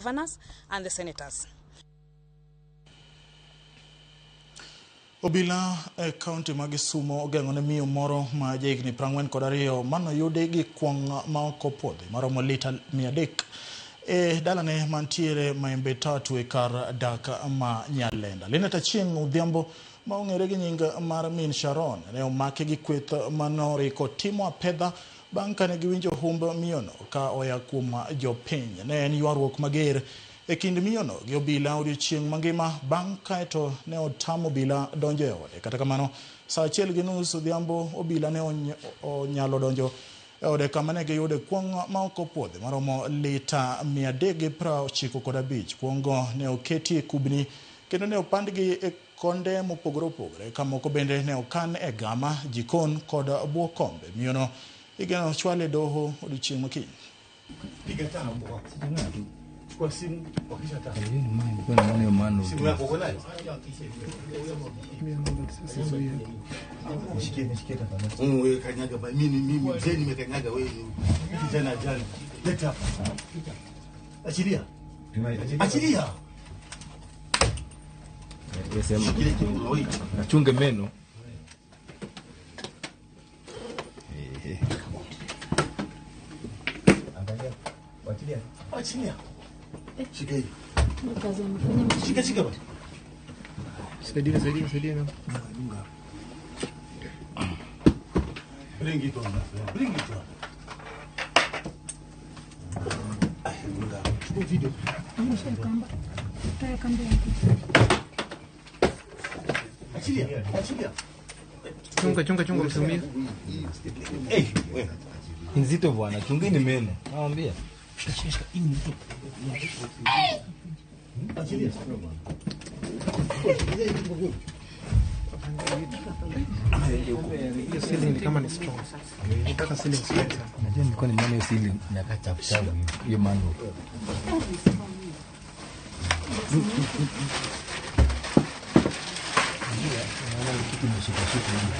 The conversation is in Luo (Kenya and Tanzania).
Governors and the senators. Obila e kaunti ma Kisumu ogeng'o ne miyo moro ma jahigni 42 manoyudi gi kuong' ma ok opuodhi maromo lita 300 e dalane mantiere Maembe Tatu e kar dak ma Nyalenda. Linet Achieng' Odhiambo ma ong'ere gi nying mar Min Sharon ne omaki gi kweth manoriko timo apedha bang' kane giwinjo humb miyono ka oya kuom jopiny. Ne en ywaruok mager e kind miyono gi obila odiochieng' mangima bang' kaeto ne otamo obila donjo e ode. Kata kamano, saa 1:30 odhiambo obila ne onyalo donjo e ode kama ne giyude kuong' ma ok opuodhi maromo lita 395. Kuong'go ne oketi e kubni kendo ne opandgi e konde mopogore opogore ka moko bende ne okan e gama, jikon kod bwo kombe. Miyono igeno chwale doho odiochieng' makiny. Piga tano kwa simu wakisha tano. Simu yako uko nayo? Nishikie, nishikie tafadhali. Wewe kanyaga ba mimi mzee nimekanyaga wewe kijana jana. Leta hapa. Achilia. Achilia. Sema. Nachunge meno. Angalia. Achilia. Achilia. Shika hii. Shika, shika basi. Saidia, saidia, saidia. Bring it on. Bring it on. Chukua video. Achilia, achilia. Chunga, chunga, chunga msumia. Eh, wewe. Nzito bwana, chungeni meno. Naambia. Achilia. Hiyo ceiling ni kama ni strong. Nataka ceiling strong sana. Najua nilikuwa nimeona hiyo ceiling inakaa chafu chafu hivi. Hiyo manual. Naona kitu imeshika shika hivi.